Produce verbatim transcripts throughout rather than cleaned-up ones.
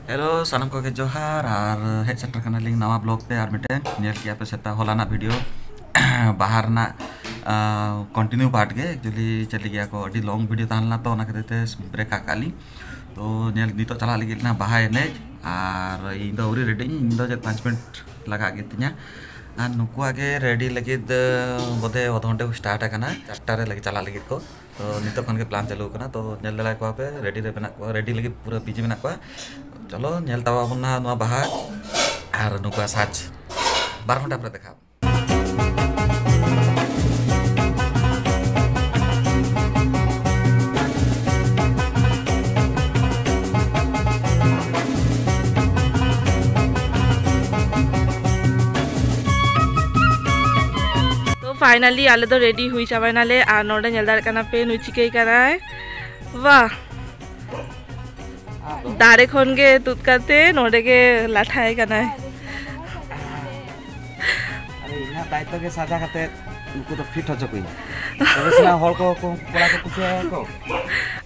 Hello, ᱥᱟᱱᱟᱢ ᱠᱚᱜᱮ ᱡᱚᱦᱟᱨ᱾ ᱟᱨ ᱦᱮᱡ ᱥᱮᱴᱮᱨ ᱠᱟᱱᱟᱞᱤᱧ ᱱᱟᱣᱟ ᱵᱞᱚᱜ ᱛᱮ ᱟᱨ ᱢᱤᱫᱴᱮᱱ᱾ ᱧᱮᱞ ᱠᱮᱜᱼᱟ ᱯᱮ ᱥᱮᱛᱟᱜ ᱦᱚᱞᱟᱱᱟᱜ ᱵᱷᱤᱰᱤᱭᱳ ᱵᱟᱦᱟ ᱨᱮᱱᱟᱜ ᱠᱚᱱᱴᱤᱱᱤᱭᱩ ᱯᱟᱨᱴ ᱜᱮ᱾ ᱮᱠᱪᱩᱭᱮᱞᱤ ᱪᱮᱫ ᱞᱟᱹᱜᱤᱫ ᱟᱠᱚ, ᱟᱹᱰᱤ ᱞᱚᱝ ᱵᱷᱤᱰᱤᱭᱳ ᱛᱟᱦᱮᱸ ᱞᱮᱱᱟ, ᱛᱚ ᱚᱱᱟ ᱠᱷᱟᱹᱛᱤᱨ ᱛᱮ ᱵᱨᱮᱠ ᱟᱠᱟᱫ ᱞᱤᱧ᱾ ᱛᱚ ᱧᱮᱞ, ᱱᱤᱛᱚᱜ ᱪᱟᱞᱟᱜ ᱞᱟᱹᱜᱤᱫ ᱞᱤᱧ ᱵᱟᱦᱟ ᱮᱱᱮᱡ᱾ ᱟᱨ ᱤᱧ ᱫᱚ ᱟᱹᱣᱨᱤ ᱨᱮᱰᱤᱧ, ᱤᱧ ᱫᱚ ᱪᱮᱫ ᱯᱟᱸᱪ ᱢᱤᱱᱤᱴ ᱞᱟᱜᱟᱜ ᱜᱮ ᱛᱤᱧᱟ᱾ ᱟᱨ ᱱᱩᱠᱩᱣᱟᱜ ᱜᱮ ᱨᱮᱰᱤ ᱞᱟᱹᱜᱤᱫ ᱵᱚᱫᱷᱮ ᱟᱫᱷ ᱜᱷᱚᱱᱴᱟ ᱠᱚ ᱥᱴᱟᱨᱴ ᱟᱠᱟᱱᱟ, ᱪᱟᱨᱴᱟ ᱨᱮ ᱞᱟᱹᱜᱤᱫ ᱪᱟᱞᱟᱜ ᱞᱟᱹᱜᱤᱫ ᱠᱚ᱾ ᱛᱚ ᱱᱤᱛᱚᱜ ᱠᱷᱚᱱ ᱜᱮ ᱯᱞᱟᱱ ᱪᱟᱹᱞᱩ ᱟᱠᱟᱱᱟ᱾ ᱛᱚ ᱧᱮᱞ ᱫᱟᱲᱮ ᱠᱚᱣᱟ ᱯᱮ, ᱨᱮᱰᱤ ᱨᱮ ᱢᱮᱱᱟᱜ ᱠᱚᱣᱟ, ᱨᱮᱰᱤ ᱞᱟᱹᱜᱤᱫ ᱯᱩᱨᱟᱹ ᱵᱤᱡᱤ ᱢᱮᱱᱟᱜ ᱠᱚᱣᱟ᱾ ᱪᱚᱞᱚ ᱧᱮᱞ ᱛᱟᱵᱚᱱ ᱱᱟᱦᱟᱜ ᱱᱚᱣᱟ ᱵᱟᱦᱟ ᱟᱨ ᱱᱩᱠᱩᱣᱟᱜ ᱥᱟᱡᱽ᱾ ᱵᱟᱨ ᱜᱷᱚᱱᱴᱟ ᱯᱚᱨᱮ ᱫᱮᱠᱷᱟᱣ᱾ ᱛᱚ ᱯᱷᱟᱭᱱᱟᱞᱤ ᱟᱞᱮ ᱫᱚ ᱨᱮᱰᱤ ᱦᱩᱭ ᱪᱟᱵᱟᱭᱱᱟᱞᱮ᱾ ᱟᱨ ᱱᱚᱰᱮ ᱧᱮᱞ ᱫᱟᱲᱮᱭᱟᱜ ᱠᱟᱱᱟ ᱯᱮ, ᱱᱩᱭ ᱪᱤᱠᱟᱹᱭ ᱠᱟᱱᱟᱭ᱾ ᱵᱟᱦ, ᱫᱟᱨᱮ ᱠᱷᱚᱱ ᱜᱮ ᱛᱩᱫ ᱠᱟᱛᱮ ᱱᱚᱰᱮ ᱜᱮ ᱞᱟᱴᱷᱟᱭ ᱠᱟᱱᱟᱭ᱾ ᱟᱨ ᱤᱧᱟᱹᱜ ᱫᱟᱭᱤᱛᱛᱚ ᱜᱮ ᱥᱟᱡᱟ ᱠᱟᱛᱮ ᱩᱱᱠᱩ ᱫᱚ ᱯᱷᱤᱴ ᱦᱚᱪᱚ ᱠᱚᱧ᱾ ᱛᱚᱵᱮ ᱥᱮᱱᱟᱜ ᱦᱚᱲ ᱠᱚ, ᱠᱚ, ᱠᱚᱲᱟ ᱠᱚ ᱠᱩᱥᱤᱭᱟᱭᱟ ᱠᱚ᱾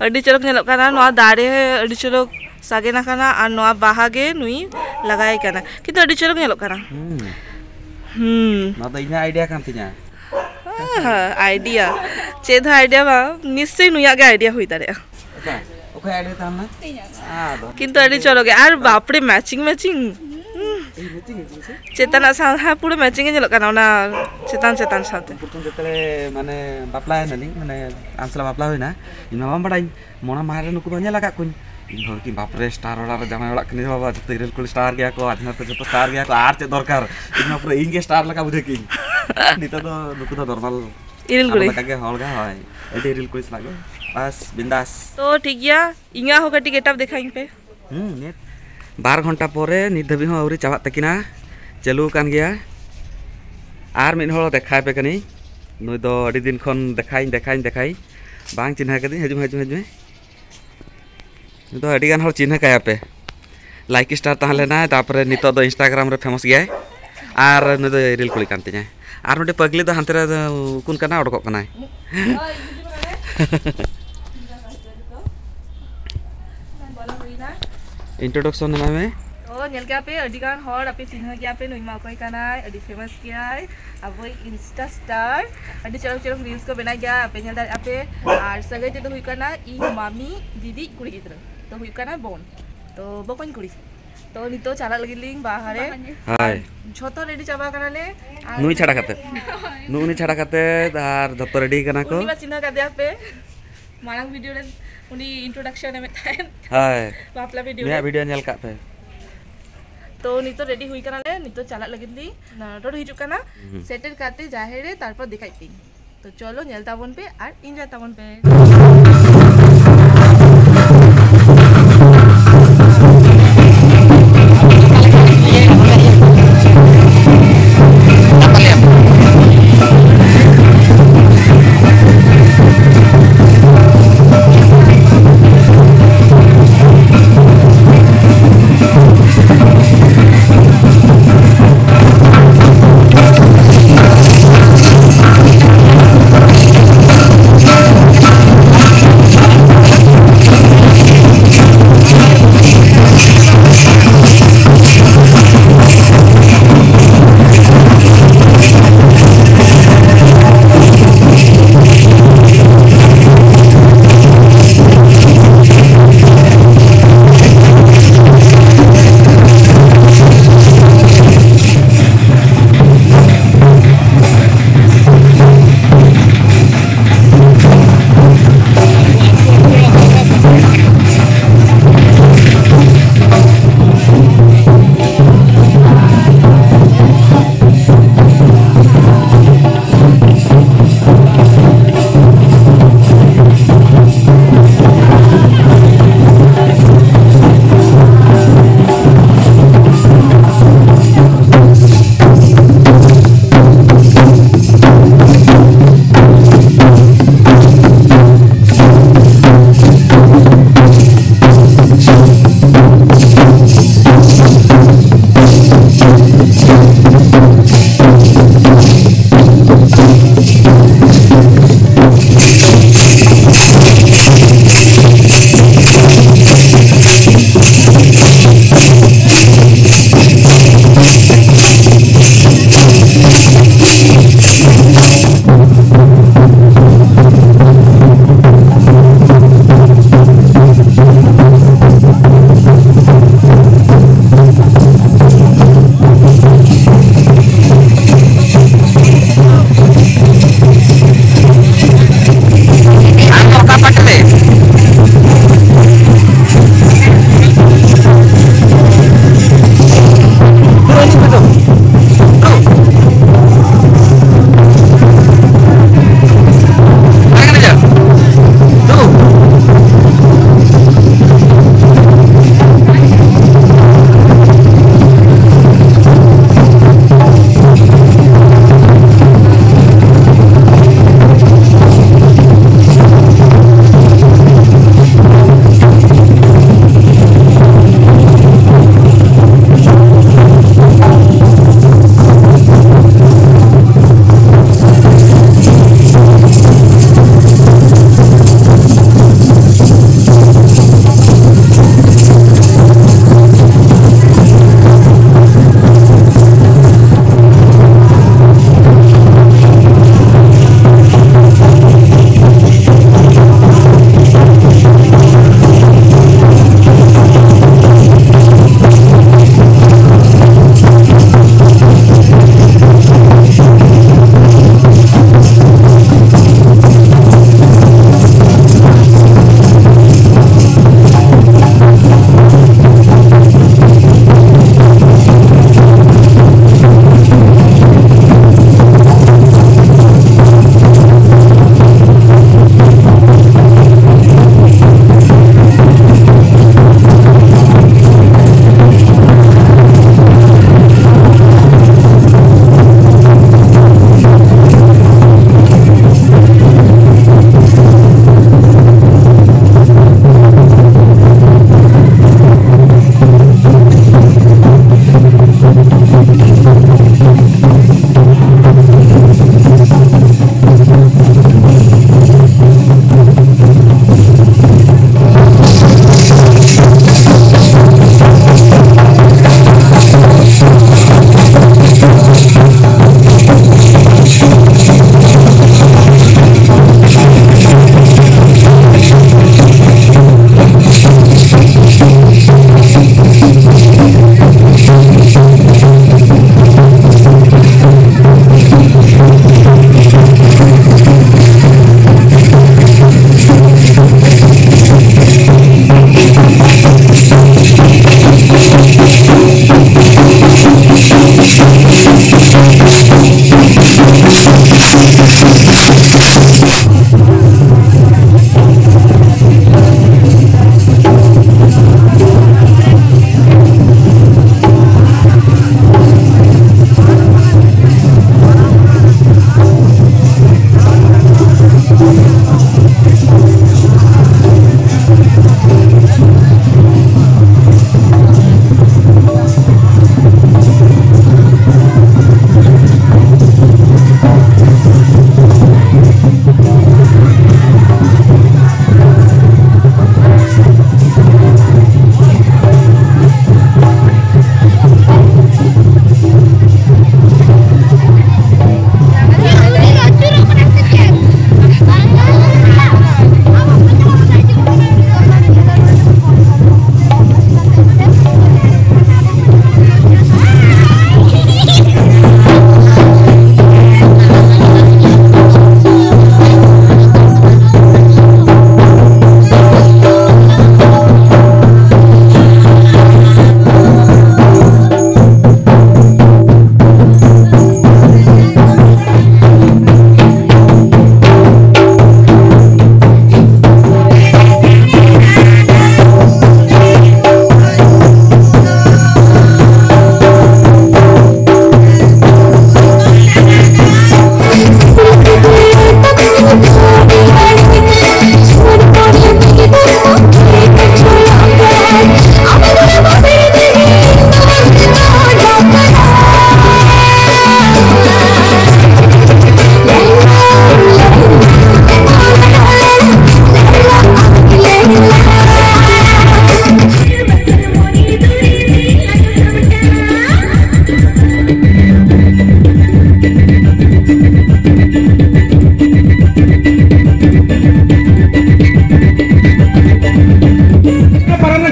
ᱟᱹᱰᱤ ᱪᱚᱨᱚᱠ ᱧᱮᱞᱚᱜ ᱠᱟᱱᱟ ᱱᱚᱣᱟ ᱫᱟᱨᱮ, ᱟᱹᱰᱤ ᱪᱚᱨᱚᱠ ᱥᱟᱜᱮᱱ ᱟᱠᱟᱱᱟ᱾ ᱟᱨ ᱱᱚᱣᱟ ᱵᱟᱦᱟ ᱜᱮ ᱱᱩᱭ ᱞᱟᱜᱟᱭ ᱠᱟᱱᱟ, ᱠᱤᱱᱛᱩ ᱟᱹᱰᱤ ᱪᱚᱨᱚᱠ ᱧᱮᱞᱚᱜ ᱠᱟᱱᱟ᱾ ᱦᱩᱸ᱾ ᱦᱩᱸ᱾ ᱱᱚᱣᱟ ᱫᱚ ᱤᱧᱟᱹᱜ ᱟᱭᱰᱤᱭᱟ ᱠᱟᱱ ᱛᱤᱧᱟ᱾ ᱦᱮᱸ, ᱟᱭᱰᱤᱭᱟ᱾ ᱪᱮᱫ ᱦᱚᱸ ᱟᱭᱰᱤᱭᱟ ᱵᱟᱝ, ᱱᱤᱥᱪᱚᱭ ᱱᱩᱭᱟᱜ ᱜᱮ ᱟᱭᱰᱤᱭᱟ ᱦᱩᱭ ᱫᱟᱲᱮᱭᱟᱜᱼᱟ᱾ ᱚᱠᱟ? ᱚᱠᱚᱭ ᱟᱭᱰᱤᱭᱟ ᱛᱟᱦᱮᱸ ᱞᱮᱱᱟ? ᱟᱫᱚ ᱠᱤᱱᱛᱩ ᱟᱹᱰᱤ ᱪᱚᱨᱚᱠ ᱜᱮ᱾ ᱟᱨ ᱵᱟᱯᱨᱮ, ᱢᱮᱪᱤᱝ ᱢᱮᱪᱤᱝ᱾ ᱦᱩᱸ᱾ ᱮᱭ, ᱢᱮᱪᱤᱝ, ᱢᱮᱪᱤᱝ ᱥᱮ? ᱪᱮᱛᱟᱱᱟᱜ ᱥᱟᱶ, ᱦᱮᱸ, ᱯᱩᱨᱟᱹ ᱢᱮᱪᱤᱝ ᱜᱮ ᱧᱮᱞᱚᱜ ᱠᱟᱱᱟ ᱚᱱᱟ ᱪᱮᱛᱟᱱ, ᱪᱮᱛᱟᱱ ᱥᱟᱶᱛᱮ᱾ ᱯᱨᱚᱛᱷᱚᱢ ᱡᱮᱛᱮ ᱢᱟᱱᱮ ᱵᱟᱯᱞᱟᱭᱮᱱᱟᱞᱤᱧ, ᱢᱟᱱᱮ ᱟᱢ ᱥᱟᱞᱟᱜ ᱵᱟᱯᱞᱟ ᱦᱩᱭᱱᱟ, ᱤᱧ ᱢᱟ ᱵᱟᱢ ᱵᱟᱰᱟᱭᱟᱹᱧ, ᱢᱚᱱᱟ ᱢᱟᱦᱟ ᱨᱮ ᱱᱩᱠᱩ ᱫᱚ ᱧᱮᱞ ᱟᱠᱟᱫ ᱠᱚᱣᱟᱧ᱾ ᱤᱧ ᱵᱷᱟᱵᱮ ᱠᱤ, ᱵᱟᱯᱨᱮ, ᱥᱴᱟᱨ ᱚᱲᱟᱜ ᱨᱮ ᱡᱟᱶᱟᱭ ᱚᱲᱟᱜ ᱠᱟᱹᱱᱟᱹᱧ ᱵᱟᱵᱟ, ᱡᱚᱛᱚ ᱤᱨᱤᱞ ᱠᱩᱲᱤ ᱥᱴᱟᱨ ᱜᱮᱭᱟ ᱠᱚ, ᱟᱡ ᱦᱚᱸ ᱡᱚᱛᱚ ᱥᱴᱟᱨ ᱜᱮᱭᱟ ᱠᱚ, ᱟᱨ ᱪᱮᱫ ᱫᱚᱨᱠᱟᱨ? ᱤᱧ ᱢᱟ ᱯᱩᱨᱟᱹ ᱤᱧ ᱜᱮ ᱥᱴᱟᱨ ᱞᱮᱠᱟ ᱵᱩᱡᱷᱟᱹᱣ ᱠᱤᱧ᱾ ᱱᱤᱛᱚᱜ ᱫᱚ ᱱᱩᱠᱩ ᱫᱚ ᱱᱚᱨᱢᱟᱞ ᱤᱨᱤᱞ ᱟᱵᱚ ᱠᱩᱲᱤ᱾ ᱞᱮᱠᱟ ᱜᱮ ᱦᱚᱲ ᱜᱮ, ᱦᱳᱭ, ᱟᱹᱰᱤ ᱤᱨᱤᱞ ᱠᱩᱲᱤ ᱥᱟᱞᱟᱜ ᱜᱮ, ᱵᱟᱥ ᱵᱤᱱᱫᱟᱥ᱾ ᱛᱚ ᱴᱷᱤᱠ ᱜᱮᱭᱟ, ᱤᱧᱟᱹᱜ ᱦᱚᱸ ᱠᱟᱹᱴᱤᱡ ᱜᱮᱴᱟᱯ ᱫᱮᱠᱷᱟᱣᱤᱧ ᱯᱮ᱾ ᱦᱩᱸ, ᱱᱤᱛ ᱵᱟᱨ ᱜᱷᱚᱱᱴᱟ ᱯᱚᱨᱮ, ᱱᱤᱛ ᱫᱷᱟᱹᱵᱤᱡ ᱦᱚᱸ ᱟᱹᱣᱨᱤ ᱪᱟᱵᱟᱜ ᱛᱟᱹᱠᱤᱱᱟ, ᱪᱟᱹᱞᱩ ᱟᱠᱟᱱ ᱜᱮᱭᱟ᱾ ᱟᱨ ᱢᱤᱫ ᱦᱚᱲ ᱫᱮᱠᱷᱟᱭ ᱯᱮ ᱠᱟᱹᱱᱟᱹᱧ, ᱱᱩᱭ ᱫᱚ ᱟᱹᱰᱤ ᱫᱤᱱ ᱠᱷᱚᱱ ᱫᱮᱠᱷᱟᱭᱤᱧ, ᱫᱮᱠᱷᱟᱭᱤᱧ, ᱫᱮᱠᱷᱟᱭᱤᱧ, ᱵᱟᱝ ᱪᱤᱱᱦᱟᱹ ᱠᱟᱫᱤᱧ᱾ ᱦᱤᱡᱩᱜ ᱢᱮ, ᱦᱤᱡᱩᱜ ᱢᱮ, ᱦᱤᱡᱩᱜ ᱢᱮ᱾ ᱱᱩᱭ ᱫᱚ ᱟᱹᱰᱤ ᱜᱟᱱ ᱦᱚᱲ ᱪᱤᱱᱦᱟᱹ ᱠᱟᱭᱟ ᱯᱮ, ᱞᱟᱭᱤᱠ ᱥᱴᱟᱨ ᱛᱟᱦᱮᱸ ᱞᱮᱱᱟᱭ, ᱛᱟᱨᱯᱚᱨᱮ ᱱᱤᱛᱚᱜ ᱫᱚ ᱤᱱᱥᱴᱟᱜᱨᱟᱢ ᱨᱮ ᱯᱷᱮᱢᱟᱥ ᱜᱮᱭᱟᱭ, ᱟᱨ ᱱᱩᱭ ᱫᱚ ᱤᱨᱤᱞ ᱠᱩᱲᱤ ᱠᱟᱱ ᱛᱤᱧᱟᱭ᱾ ᱟᱨ ᱢᱤᱫᱴᱮᱱ ᱯᱟᱹᱜᱽᱞᱤ ᱫᱚ ᱦᱟᱱᱛᱮ ᱨᱮ ᱩᱠᱩᱱ ᱠᱟᱱᱟ, ᱚᱰᱚᱠᱚᱜ ᱠᱟᱱᱟᱭ᱾ ᱵᱚᱞᱚ ᱦᱩᱭᱱᱟ᱾ ᱤᱱᱴᱨᱳᱰᱟᱠᱥᱚᱱ ᱮᱢᱟᱭ ᱢᱮ᱾ ᱛᱚ, ᱧᱮᱞ ᱠᱮᱜᱼᱟ ᱯᱮ, ᱟᱹᱰᱤ ᱜᱟᱱ ᱦᱚᱲ ᱟᱯᱮ ᱪᱤᱱᱦᱟᱹ ᱜᱮᱭᱟ ᱯᱮ, ᱱᱩᱭ ᱢᱟ ᱚᱠᱚᱭ ᱠᱟᱱᱟᱭ, ᱟᱹᱰᱤ ᱯᱷᱮᱢᱟᱥ ᱜᱮᱭᱟᱭ, ᱟᱵᱚᱭᱤᱡ ᱤᱱᱥᱴᱟ ᱥᱴᱟᱨ᱾ ᱟᱹᱰᱤ ᱪᱚᱨᱚᱠ ᱪᱚᱨᱚᱠ ᱨᱤᱞᱥ ᱠᱚ ᱵᱮᱱᱟᱣ ᱜᱮᱭᱟ, ᱟᱯᱮ ᱧᱮᱞ ᱫᱟᱲᱮᱭᱟᱜᱼᱟ ᱯᱮ᱾ ᱟᱨ ᱥᱟᱹᱜᱟᱹᱭ ᱛᱮᱫᱚ ᱦᱩᱭᱩᱜ ᱠᱟᱱᱟ ᱤᱧ ᱢᱟᱢᱤ ᱫᱤᱫᱤ ᱠᱩᱲᱤ ᱜᱤᱫᱽᱨᱟᱹ, ᱛᱚ ᱦᱩᱭᱩᱜ ᱠᱟᱱᱟ ᱵᱚᱱ, ᱛᱚ ᱵᱚᱠᱚᱧ ᱠᱩᱲᱤ᱾ ᱛᱚ ᱱᱤᱛᱚᱜ ᱪᱟᱞᱟᱜ ᱞᱟᱹᱜᱤᱫ ᱞᱤᱧ ᱵᱟᱦᱟᱨᱮ᱾ ᱦᱟᱭ᱾ ᱡᱷᱚᱛᱚ ᱨᱮᱰᱤ ᱪᱟᱵᱟ ᱠᱟᱱᱟᱞᱮ᱾ ᱟᱨ ᱱᱩᱭ ᱪᱷᱟᱲᱟ ᱠᱟᱛᱮ᱾ ᱱᱩᱜᱼᱩ ᱱᱩᱭ ᱪᱷᱟᱲᱟ ᱠᱟᱛᱮ ᱟᱨ ᱡᱷᱚᱛᱚ ᱨᱮᱰᱤ ᱠᱟᱱᱟ ᱠᱚ᱾ ᱩᱱᱤ ᱢᱟ ᱪᱤᱱᱦᱟᱹ ᱠᱟᱫᱮᱭᱟ ᱯᱮ, ᱢᱟᱲᱟᱝ ᱵᱷᱤᱰᱤᱭᱳ ᱨᱮ ᱩᱱᱤ ᱤᱱᱴᱨᱳᱰᱟᱠᱥᱚᱱ ᱮᱢᱮᱫ ᱛᱟᱦᱮᱸᱫ᱾ ᱦᱳᱭ᱾ ᱵᱟᱯᱞᱟ ᱵᱷᱤᱰᱤᱭᱳ ᱨᱮ᱾ ᱱᱩᱭᱟᱜ ᱵᱷᱤᱰᱤᱭᱳ ᱧᱮᱞ ᱠᱟᱜ ᱯᱮ᱾ ᱛᱚ ᱱᱤᱛᱚᱜ ᱨᱮᱰᱤ ᱦᱩᱭ ᱠᱟᱱᱟᱞᱮ, ᱱᱤᱛᱚᱜ ᱪᱟᱞᱟᱜ ᱞᱟᱹᱜᱤᱫ ᱞᱤᱧ᱾ ᱱᱚᱰᱚᱨ ᱦᱤᱡᱩᱜ ᱠᱟᱱᱟ᱾ ᱦᱩᱸ᱾ ᱥᱮᱴᱮᱨ ᱠᱟᱛᱮ ᱡᱟᱦᱮᱨ ᱨᱮ, ᱛᱟᱨᱯᱚᱨ ᱫᱮᱠᱷᱟᱭ ᱯᱮ᱾ ᱛᱚ ᱪᱚᱞᱚ ᱧᱮᱞ ᱛᱟᱵᱚᱱ ᱯᱮ ᱟᱨ ᱤᱱᱡᱚᱭ ᱛᱟᱵᱚᱱ ᱯᱮ᱾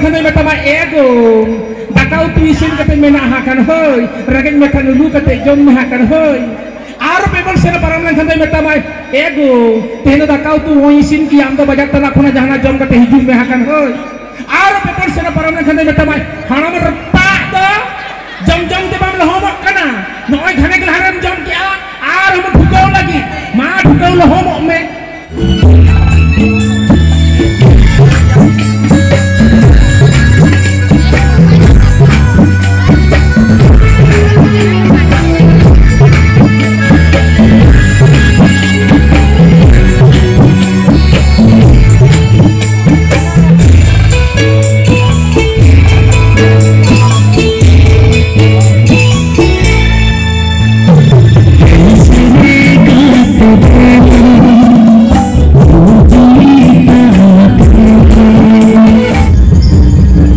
ᱠᱷᱟᱱ ᱫᱚᱭ ᱢᱮᱛᱟᱢᱟ, "ᱮ ᱜᱳ, ᱫᱟᱠᱟ ᱩᱛᱩ ᱤᱥᱤᱱ ᱠᱟᱛᱮ ᱢᱮᱱᱟᱜ ᱦᱟᱸᱜ ᱠᱷᱟᱱ ᱦᱳᱭ, ᱨᱮᱸᱜᱮᱡ ᱢᱮᱠᱷᱟᱱ ᱞᱩ ᱠᱟᱛᱮ ᱡᱚᱢ ᱢᱮ ᱦᱟᱸᱜ ᱠᱷᱟᱱ ᱦᱳᱭ᱾" ᱟᱨ ᱯᱮ ᱯᱩᱱ ᱥᱮᱨᱢᱟ ᱯᱟᱨᱚᱢ ᱞᱮᱱᱠᱷᱟᱱ ᱫᱚᱭ ᱢᱮᱛᱟᱢᱟᱭ, "ᱮ ᱜᱳ, ᱛᱮᱦᱮᱧ ᱫᱚ ᱫᱟᱠᱟ ᱩᱛᱩ ᱵᱟᱹᱧ ᱤᱥᱤᱱ ᱠᱮᱭᱟ, ᱟᱢ ᱫᱚ ᱵᱟᱡᱟᱨ ᱛᱟᱞᱟ ᱠᱷᱚᱱᱟᱜ ᱡᱟᱦᱟᱱᱟᱜ ᱡᱚᱢ ᱠᱟᱛᱮ ᱦᱤᱡᱩᱜ ᱢᱮ ᱦᱟᱸᱜ ᱠᱷᱟᱱ ᱦᱳᱭ᱾" ᱟᱨ ᱯᱮ ᱯᱩᱱ ᱥᱮᱨᱢᱟ ᱯᱟᱨᱚᱢ ᱞᱮᱱᱠᱷᱟᱱ ᱫᱚᱭ ᱢᱮᱛᱟᱢᱟᱭ, "ᱦᱟᱲᱟᱢ ᱨᱟᱯᱟᱜ ᱫᱚ ᱡᱚᱢ ᱡᱚᱢ ᱛᱮ ᱵᱟᱢ ᱞᱚᱦᱚᱢᱚᱜ ᱠᱟᱱᱟ, ᱱᱚᱜᱼᱚᱭ ᱜᱷᱟᱱᱮ ᱜᱷᱟᱱᱮᱢ ᱡᱚᱢ ᱠᱮᱜᱼᱟ, ᱟᱨ ᱦᱚᱸ ᱴᱷᱩᱠᱟᱹᱣ ᱞᱟᱹᱜᱤᱫ, ᱢᱟ ᱴᱷᱩᱠᱟᱹᱣ ᱞᱚᱦᱚᱢᱚᱜ ᱢᱮ᱾"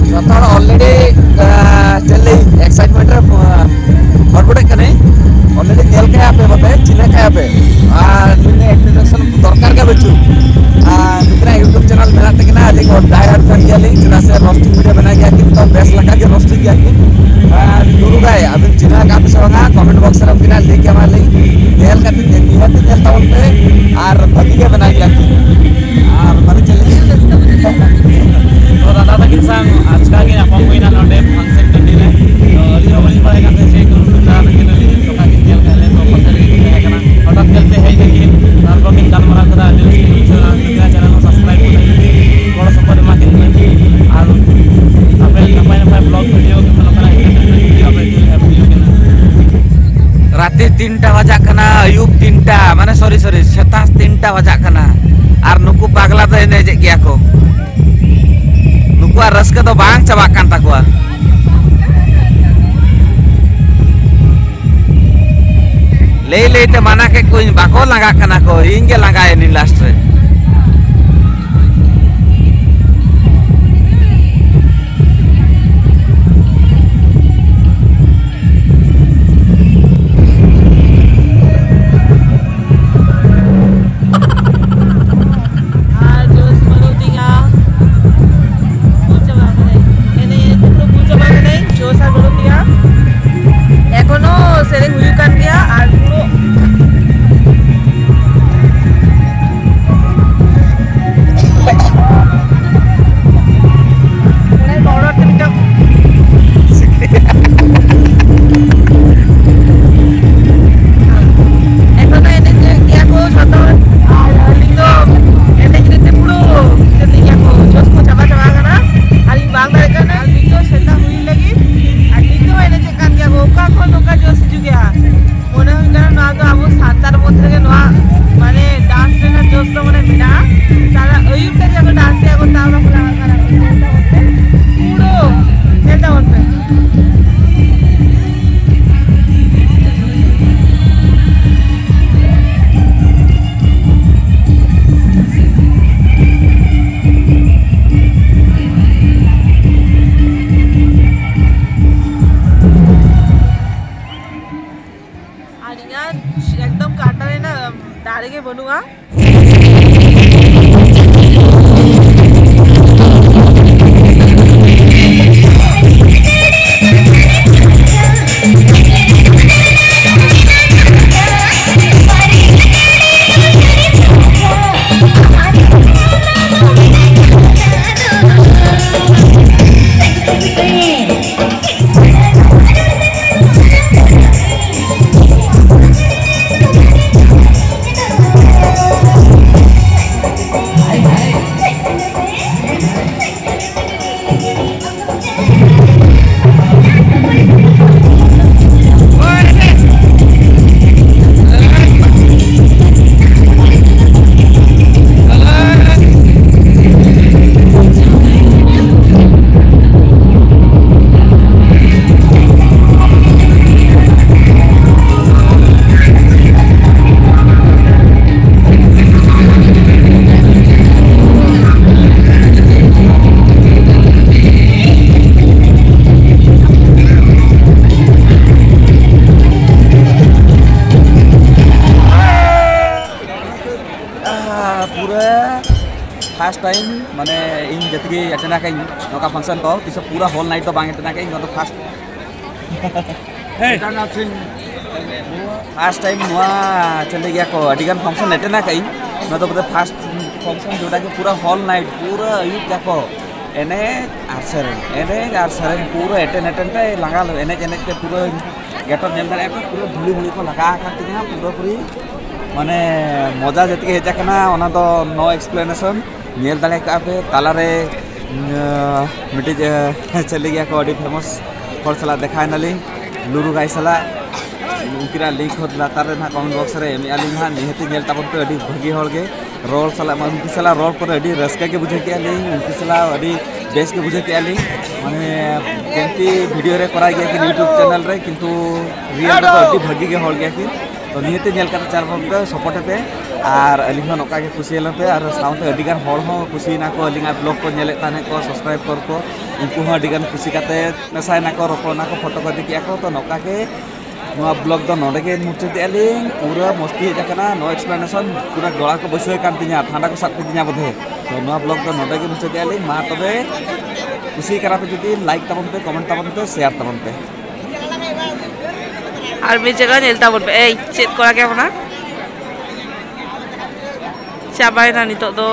ᱡᱚᱛᱚ ᱦᱚᱲ already, ᱟᱸ, ᱪᱮᱫ ᱞᱟᱹᱭ, excitement ᱨᱮ, ᱟᱸ, ᱦᱚᱲᱵᱚᱲᱮᱜ ᱠᱟᱱᱟᱹᱧ᱾ Already ᱧᱮᱞ ᱠᱟᱭᱟ ᱯᱮ ᱵᱟᱯᱮ, ᱪᱤᱱᱦᱟᱹ ᱠᱟᱭᱟ ᱯᱮ᱾ ᱟᱨ ᱱᱩᱭ introduction ᱫᱚᱨᱠᱟᱨ ᱜᱮ ᱵᱟᱹᱪᱩᱜ᱾ ᱟᱨ ᱱᱩᱠᱤᱱᱟᱜ YouTube channel ᱢᱮᱱᱟᱜ ᱛᱟᱹᱠᱤᱱᱟ, ᱟᱹᱞᱤᱧ ᱦᱚᱸ die hard fan ᱜᱮᱭᱟᱞᱤᱧ, ᱪᱮᱫᱟᱜ ᱥᱮ roasting video ᱵᱮᱱᱟᱣ ᱜᱮᱭᱟ ᱠᱤᱱ, ᱛᱚ ᱵᱮᱥ ᱞᱮᱠᱟ ᱜᱮ roasting ᱜᱮᱭᱟ ᱠᱤᱱ᱾ ᱟᱨ ᱱᱩᱨᱩ ᱵᱷᱟᱭ, ᱟᱵᱤᱱ ᱪᱤᱱᱦᱟᱹ ᱟᱠᱟᱫ ᱯᱮ ᱥᱮ ᱵᱟᱝᱟ, comment box ᱨᱮ ᱩᱱᱠᱤᱱᱟᱜ link ᱮᱢᱟ ᱞᱤᱧ, ᱧᱮᱞ ᱠᱟᱛᱮ ᱱᱤᱦᱟᱹᱛ ᱧᱮᱞ ᱛᱟᱵᱚᱱ ᱯᱮ᱾ ᱟᱨ ᱵᱷᱟᱹᱜᱤ ᱜᱮ ᱵᱮᱱᱟᱣ ᱜᱮᱭᱟ ᱠᱤᱱ᱾ ᱟᱨ ᱢᱟᱱᱮ ᱪᱮᱫ ᱞᱮᱠᱟ? ᱛᱚ ᱫᱟᱫᱟ ᱛᱟᱹᱠᱤᱱ ᱥᱟᱶ ᱟᱪᱠᱟ ᱜᱮ ᱧᱟᱯᱟᱢ ᱦᱩᱭᱱᱟ ᱱᱚᱰᱮ function ᱴᱟᱺᱰᱤ ᱨᱮ᱾ ᱛᱚ ᱟᱹᱞᱤᱧ ᱦᱚᱸ ᱵᱟᱹᱞᱤᱧ ᱵᱟᱲᱟᱭ ᱠᱟᱱ ᱛᱟᱦᱮᱸᱫ ᱡᱮ ᱱᱩᱠᱤᱱ ᱫᱟᱫᱟ ᱛᱟᱹᱠᱤᱱ ᱟᱹᱞᱤᱧ ᱫᱚᱠᱟ ᱠᱤᱱ ᱧᱮᱞ ᱠᱟᱜ ᱞᱮ, ᱛᱚ ᱯᱟᱥᱮ ᱨᱮᱜᱮ ᱠᱤᱱ ᱛᱟᱦᱮᱸ ᱠᱟᱱᱟ᱾ ᱦᱚᱴᱟᱛ ᱧᱮᱞᱛᱮ ᱦᱮᱡ ᱱᱟᱠᱤᱱ, ᱛᱟᱨᱯᱚᱨ ᱠᱤᱱ ᱜᱟᱞᱢᱟᱨᱟᱣ ᱠᱮᱫᱟ, ᱟᱹᱰᱤ ᱨᱟᱹᱥᱠᱟᱹ ᱵᱩᱡᱷᱟᱹᱣ ᱮᱱᱟ᱾ ᱱᱩᱠᱤᱱᱟᱜ channel ᱦᱚᱸ subscribe ᱠᱟᱛᱮ ᱜᱚᱲᱚ ᱥᱚᱯᱚᱦᱚᱫ ᱮᱢᱟ ᱠᱤᱱ ᱯᱮ᱾ ᱟᱨ ᱟᱯᱮ ᱱᱟᱯᱟᱭ ᱱᱟᱯᱟᱭ vlog video ᱠᱚ ᱱᱚᱝᱠᱟᱱᱟᱜ entertainment video ᱟᱯᱮ ᱟᱹᱰᱤ ᱦᱟᱯᱮ ᱠᱤᱱᱟ᱾ ᱨᱟᱛᱮ ᱛᱤᱱᱴᱟ ᱵᱟᱡᱟᱜ ᱠᱟᱱᱟ, ᱟᱹᱭᱩᱵ ᱛᱤᱱᱴᱟ, ᱢᱟᱱᱮ sorry sorry, ᱥᱮᱛᱟᱜ ᱛᱤᱱᱴᱟ ᱵᱟᱡᱟᱜ ᱠᱟᱱᱟ᱾ ᱟᱨ ᱱᱩᱠᱩ ᱯᱟᱜᱽᱞᱟ ᱫᱚ ᱮᱱᱮᱡᱮᱫ ᱜᱮᱭᱟ ᱠᱚ᱾ ᱱᱩᱠᱩᱣᱟᱜ ᱨᱟᱹᱥᱠᱟᱹ ᱫᱚ ᱵᱟᱝ ᱪᱟᱵᱟᱜ ᱠᱟᱱ ᱛᱟᱠᱚᱣᱟ᱾ ᱞᱟᱹᱭ ᱞᱟᱹᱭ ᱛᱮ ᱢᱟᱱᱟ ᱠᱮᱫ ᱠᱚᱣᱟᱧ, ᱵᱟᱠᱚ ᱞᱟᱸᱜᱟᱜ ᱠᱟᱱᱟ ᱠᱚ, ᱤᱧ ᱜᱮ ᱞᱟᱸᱜᱟᱭᱮᱱᱟᱹᱧ last ᱨᱮ᱾ ᱟᱨ ᱡᱳᱥ ᱵᱟᱹᱱᱩᱜ ᱛᱤᱧᱟ᱾ ᱵᱩᱡᱽ ᱪᱟᱵᱟ ᱟᱠᱟᱱᱟ᱾ ᱱᱚᱝᱠᱟ ᱡᱳᱥ ᱦᱤᱡᱩᱜ ᱜᱮᱭᱟ᱾ ᱢᱚᱱᱮ ᱦᱩᱭᱩᱜ ᱠᱟᱱᱟ ᱱᱚᱣᱟ ᱫᱚ ᱟᱵᱚ ᱥᱟᱱᱛᱟᱲ ᱢᱚᱫᱽᱫᱷᱮ ᱨᱮᱜᱮ ᱱᱚᱣᱟ ᱢᱟᱱᱮ ᱰᱟᱱᱥ ᱨᱮᱱᱟᱜ ᱡᱳᱥ ᱫᱚ ᱢᱟᱱᱮ ᱢᱮᱱᱟᱜᱼᱟ᱾ ᱛᱟᱦᱞᱮ ᱟᱹᱭᱩᱵ ᱨᱮ ᱡᱟᱦᱟᱸ ᱠᱚ ᱰᱟᱱᱥ ᱜᱮᱭᱟ ᱠᱚ, ᱛᱟᱣ ᱵᱟᱠᱚ ᱞᱟᱸᱜᱟᱜ ᱠᱟᱱᱟ᱾ ᱧᱮᱞ ᱛᱟᱵᱚᱱ ᱯᱮ, ᱯᱩᱨᱟᱹ ᱧᱮᱞ ᱛᱟᱵᱚᱱ ᱯᱮ᱾ ᱟᱨ ᱤᱧᱟᱹᱜ ᱮᱠᱫᱚᱢ ᱠᱟᱴᱟ ᱨᱮᱱᱟᱜ ᱫᱟᱲᱮ ᱜᱮ ᱵᱟᱹᱱᱩᱜᱼᱟ᱾ ᱯᱩᱨᱟᱹ ᱯᱷᱟᱥᱴ ᱴᱟᱭᱤᱢ ᱢᱟᱱᱮ ᱤᱧ ᱡᱮᱛᱮᱜᱮ ᱮᱴᱮᱱᱰ ᱟᱠᱟᱫᱟᱹᱧ ᱱᱚᱝᱠᱟ ᱯᱷᱟᱝᱥᱚᱱ ᱠᱚ, ᱛᱤᱥ ᱦᱚᱸ ᱯᱩᱨᱟᱹ ᱦᱳᱞ ᱱᱟᱭᱤᱴ ᱫᱚ ᱵᱟᱝ ᱮᱴᱮᱱᱰ ᱟᱠᱟᱫᱟᱹᱧ, ᱱᱚᱣᱟ ᱫᱚ ᱯᱷᱟᱥᱴ᱾ ᱯᱷᱟᱥᱴ ᱴᱟᱭᱤᱢ ᱱᱚᱣᱟ ᱪᱮᱫ ᱞᱟᱹᱭ ᱜᱮᱭᱟ ᱠᱚ, ᱟᱹᱰᱤ ᱜᱟᱱ ᱯᱷᱟᱝᱥᱚᱱ ᱮᱴᱮᱱᱰ ᱟᱠᱟᱫᱟᱹᱧ, ᱱᱚᱣᱟ ᱫᱚ ᱵᱚᱞᱮ ᱯᱷᱟᱥᱴ ᱯᱷᱟᱝᱥᱚᱱ ᱡᱮᱴᱟ ᱜᱮ ᱯᱩᱨᱟᱹ ᱦᱳᱞ ᱱᱟᱭᱤᱴ ᱯᱩᱨᱟᱹ ᱟᱹᱭᱩᱵ ᱛᱟᱠᱚ ᱮᱱᱮᱡ ᱟᱨ ᱥᱮᱨᱮᱧ, ᱮᱱᱮᱡ ᱟᱨ ᱥᱮᱨᱮᱧ ᱯᱩᱨᱟᱹ ᱮᱴᱮᱱ ᱮᱴᱮᱱ ᱛᱮ ᱞᱟᱸᱜᱟ ᱞᱮ ᱮᱱᱮᱡ ᱮᱱᱮᱡ ᱛᱮ ᱯᱩᱨᱟᱹ ᱜᱮᱴᱟᱨ ᱧᱮᱞ ᱫᱟᱲᱮᱭᱟᱜ ᱯᱮ, ᱯᱩᱨᱟᱹ ᱫᱷᱩᱲᱤ ᱢᱩᱲᱤ ᱠᱚ ᱞᱟᱜᱟᱣ ᱟᱠᱟᱫ ᱛᱤᱧᱟ ᱯᱩᱨᱟᱹᱯᱩᱨᱤ᱾ ᱢᱟᱱᱮ ᱢᱚᱡᱟ ᱡᱮᱛᱮ ᱜᱮ ᱦᱮᱡ ᱟᱠᱟᱱᱟ, ᱚᱱᱟ ᱫᱚ no explanation᱾ ᱧᱮᱞ ᱫᱟᱲᱮ ᱠᱟᱜᱼᱟ ᱯᱮ ᱛᱟᱞᱟᱨᱮ, ᱤᱭᱟᱹ, ᱢᱤᱫᱴᱤᱡ, ᱮ, ᱪᱮᱫ ᱞᱟᱹᱜᱤᱫ ᱠᱚ ᱟᱹᱰᱤ ᱯᱷᱮᱢᱟᱥ ᱦᱚᱲ ᱥᱟᱞᱟᱜ ᱫᱮᱠᱷᱟ ᱮᱱᱟᱞᱤᱧ᱾ ᱞᱩᱨᱩ ᱜᱟᱭ ᱥᱟᱞᱟᱜ ᱩᱱᱠᱤᱱᱟᱜ ᱞᱤᱝᱠ ᱦᱚᱸ ᱞᱟᱛᱟᱨ ᱨᱮ ᱱᱟᱦᱟᱜ ᱠᱚᱢᱮᱱᱴ ᱵᱚᱠᱥ ᱨᱮ ᱮᱢᱮᱫᱼᱟ ᱞᱤᱧ ᱱᱟᱦᱟᱜ᱾ ᱱᱤᱦᱟᱹᱛ ᱧᱮᱞ ᱛᱟᱵᱚᱱ ᱯᱮ, ᱟᱹᱰᱤ ᱵᱷᱟᱹᱜᱤ ᱦᱚᱲ ᱜᱮ ᱨᱚᱲ ᱥᱟᱞᱟᱜ ᱢᱟ, ᱩᱱᱠᱤᱱ ᱥᱟᱞᱟᱜ ᱨᱚᱲ ᱯᱚᱨᱮ ᱟᱹᱰᱤ ᱨᱟᱹᱥᱠᱟᱹ ᱜᱮ ᱵᱩᱡᱷᱟᱹᱣ ᱠᱮᱫᱼᱟ ᱞᱤᱧ᱾ ᱩᱱᱠᱤᱱ ᱥᱟᱞᱟᱜ ᱟᱹᱰᱤ ᱵᱮᱥ ᱜᱮ ᱵᱩᱡᱷᱟᱹᱣ ᱠᱮᱫᱼᱟ ᱞᱤᱧ᱾ ᱢᱟᱱᱮ ᱡᱮᱢᱛᱤ ᱵᱷᱤᱰᱤᱭᱳ ᱨᱮ ᱠᱚᱨᱟᱣ ᱜᱮᱭᱟ ᱠᱤᱱ ᱭᱩᱴᱩᱵᱽ ᱪᱮᱱᱮᱞ ᱨᱮ, ᱠᱤᱱᱛᱩ ᱨᱤᱭᱮᱞ ᱨᱮᱫᱚ ᱟᱹᱰᱤ ᱵᱷᱟᱹᱜᱤ ᱜᱮ ᱦᱚᱲ ᱜᱮᱭᱟ ᱠᱤᱱ᱾ ᱛᱚ ᱱᱤᱦᱟᱹᱛ ᱧᱮᱞ ᱠᱟᱛᱮ ᱪᱟᱨ ᱵᱚᱱ ᱯᱮ, ᱥᱟᱯᱳᱨᱴ ᱯᱮ᱾ ᱟᱨ ᱟᱹᱞᱤᱧ ᱦᱚᱸ ᱱᱚᱝᱠᱟ ᱜᱮ ᱠᱩᱥᱤᱭᱟᱞᱮ ᱯᱮ᱾ ᱟᱨ ᱥᱟᱶᱛᱮ ᱟᱹᱰᱤ ᱜᱟᱱ ᱦᱚᱲ ᱦᱚᱸ ᱠᱩᱥᱤᱭᱮᱱᱟ ᱠᱚ, ᱟᱹᱞᱤᱧᱟᱜ ᱵᱞᱚᱜ ᱠᱚ ᱧᱮᱞᱮᱫ ᱛᱟᱦᱮᱸᱫ ᱠᱚ, ᱥᱟᱵᱥᱠᱨᱟᱭᱤᱵ ᱠᱚᱨ ᱠᱚ, ᱩᱱᱠᱩ ᱦᱚᱸ ᱟᱹᱰᱤ ᱜᱟᱱ ᱠᱩᱥᱤ ᱠᱟᱛᱮ ᱢᱮᱥᱟᱭᱮᱱᱟ ᱠᱚ, ᱨᱚᱯᱚᱲ ᱮᱱᱟ ᱠᱚ, ᱯᱷᱳᱴᱳ ᱠᱚ ᱤᱫᱤ ᱠᱮᱜᱼᱟ ᱠᱚ᱾ ᱛᱚ ᱱᱚᱝᱠᱟ ᱜᱮ ᱱᱚᱣᱟ ᱵᱞᱚᱜ ᱫᱚ ᱱᱚᱰᱮ ᱜᱮ ᱢᱩᱪᱟᱹᱫᱮᱜᱼᱟ ᱞᱤᱧ᱾ ᱯᱩᱨᱟᱹ ᱢᱚᱥᱛᱤ ᱦᱮᱡ ᱟᱠᱟᱱᱟ, no explanation, ᱯᱩᱨᱟᱹ ᱜᱚᱲᱟ ᱠᱚ ᱵᱟᱹᱭᱥᱟᱹᱣ ᱠᱟᱱ ᱛᱤᱧᱟ, ᱴᱷᱟᱱᱰᱟ ᱠᱚ ᱥᱟᱵ ᱠᱤᱫᱤᱧᱟ ᱵᱚᱫᱷᱮ᱾ ᱛᱚ ᱱᱚᱣᱟ ᱵᱞᱚᱜ ᱫᱚ ᱱᱚᱰᱮ ᱜᱮ ᱢᱩᱪᱟᱹᱫᱮᱜᱼᱟ ᱞᱤᱧ᱾ ᱢᱟ ᱛᱚᱵᱮ, ᱠᱩᱥᱤ ᱠᱟᱱᱟ ᱯᱮ ᱡᱩᱫᱤ, ᱞᱟᱭᱤᱠ ᱛᱟᱵᱚᱱ ᱯᱮ, ᱠᱚᱢᱮᱱᱴ ᱛᱟᱵᱚᱱ ᱯᱮ, ᱥᱮᱭᱟᱨ ᱛᱟᱵᱚᱱ ᱯᱮ᱾ ᱟᱨ ᱢᱤᱫ ᱡᱟᱭᱜᱟ ᱧᱮᱞ ᱛᱟᱵᱚᱱ ᱯᱮ᱾ ᱮᱭ, ᱪᱮᱫ ᱠᱚᱲᱟ ᱜᱮ ᱚᱱᱟ? ᱪᱟᱵᱟᱭᱮᱱᱟ ᱱᱤᱛᱚᱜ ᱫᱚ᱾